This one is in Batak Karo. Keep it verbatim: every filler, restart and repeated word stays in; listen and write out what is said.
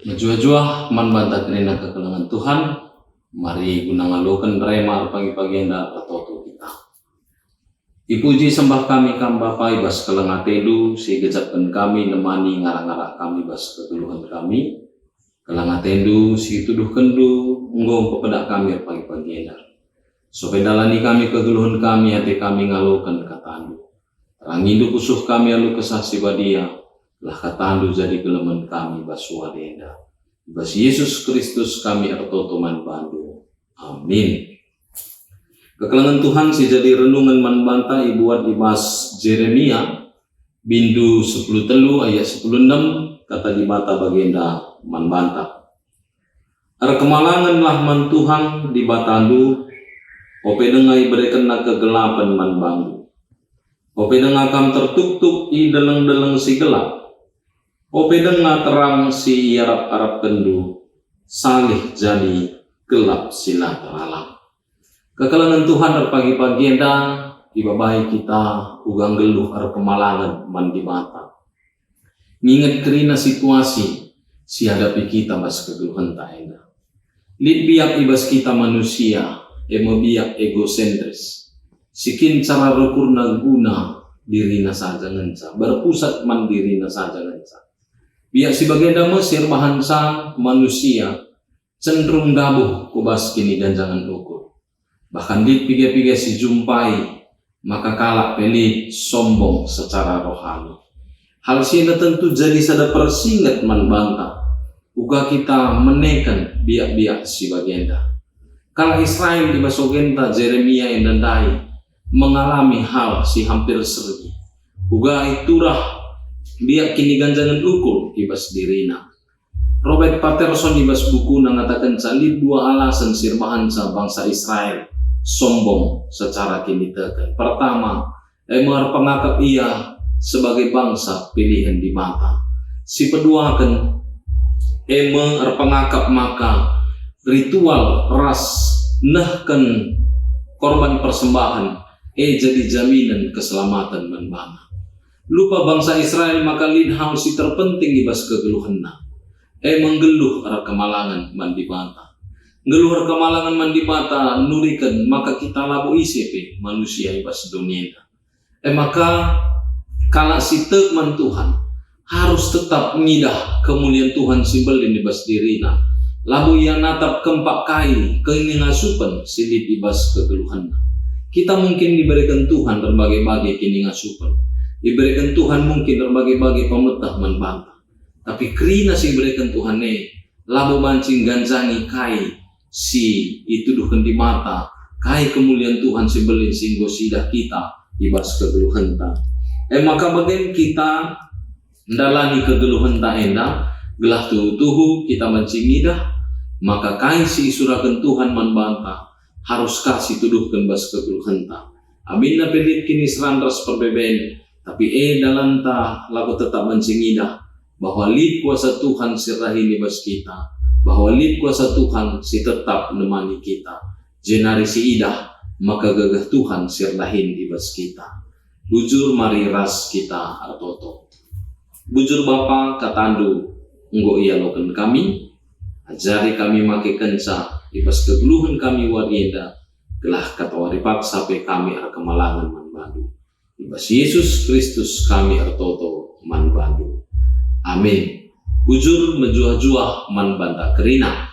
Mejuah-juah man banta kerina kekelengen Tuhan, mari guna ngaloken rema erpagi-pagi enda ertoto kita. Ipuji sembah kami Kam Bapa i bas keleng ateNdu si igejapken kami nemani ngarak-ngarak kami bas kegeluhen kami. Keleng ateNdu si ituduhkenNdu enggo mpepedak kami erpagi-pagi enda. Sope dalani kami kegeluhen kami, ate kami ngaloken kataNdu. TerangiNdu pusuh kami alu Kesah Si Badia, lah kataNdu jadi kelemen kami bas wari enda. I bas Yesus Kristus kami ertoto man baNdu. Amin. Kekelengen Tuhan si jadi renungen man banta ibuat i bas Jeremia, bindu sepuluh telu ayat sepuluh enem, kata Dibata bagenda man banta. Erkemalangenlah man Tuhan Dibatandu, ope denga iberekenNa kegelapen man bandu. Ope denga kam tertuktuk i deleng-deleng si gelap. Ope denga terang si iarap-arapkenndu, salih jadi gelap si la teralang. Kekelengen Tuhan erpagi-pagi enda ibabai kita uga nggeluh erkemalangen man Dibata. Nginget kerina situasi si ihadapi kita bas kegeluhenta enda. Lit biak i bas kita manusia, e me biak egosentris, si kin cara rukurna guna dirina saja ngenca, berpusat man dirina saja ngenca. Biak si bagenda me si erbahanca manusia cenderung ndabuh ku bas kiniganjangen ukur. Bahkan lit piga-piga si jumpai maka kalak pe lit sombong secara rohani. Hal si enda tentu jadi sada persinget man banta, uga kita meneken biak-biak si bagenda. Kalak Israel i bas ogenta Jeremia enda ndai mengalami hal si hampir seri. Uga iturah biak kiniganjangen ukur i bas dirina. Robert Patterson i bas bukuna ngatakenca lit dua alasen si erbahanca bangsa Israel sombong secara kiniteken. Pertama, e me erpengakap ia sebagai bangsa pilihen Dibata. Si peduaken, e me erpengakap maka ritual ras nehken korban persembahen e jadi jaminen keselamaten man bana. Lupa bangsa Israel maka lit hal si terpenting i bas kegeluhenna, e me nggeluh erkemalangen man Dibata. Nggeluh erkemalangen man Dibata nuriken maka kita labo ise pe manusia i bas doni enda. E maka, kalak si tek man Tuhan arus tetap ngidah kemulian Tuhan si mbelin i bas dirina. Labo ia natap kempak kai kiningasupen si lit i bas kegeluhenna. Kita mungkin ibereken Tuhan erbage-bage kiningasupen. Ibereken Tuhan mungkin erbage-bage pemeteh man banta. Tapi kerina si ibereken Tuhan e labo banci ngganjangi kai si ituduhken Dibata, kai kemulian Tuhan si mbelin si enggo siidah kita i bas kegeluhenta. E maka bage kita ndalani kegeluhenta enda, gelah tuhu-tuhu kita banci ngidah maka kai si isuraken Tuhan man banta arus ka situduhken bas kegeluhenta. Aminna pe lit kiniseran ras perbeben, tapi e dalanta labo tetap banci ngidah bahwa lit kuasa Tuhan si erdahin i bas kita, bahwa lit kuasa Tuhan si tetap nemani kita, jenari siidah maka gegeh Tuhan si erdahin i bas kita. Bujur mari ras kita ertoto. Bujur Bapa, kataNdu enggo ialoken kami, ajari kami makekenca i bas kegeluhen kami wari enda, gelah katawari paksa pe kami erkemalangen man baNdu. I bas Yesus Kristus kami ertoto man baNdu. Amin. Bujur mejuah-juah man banta kerina.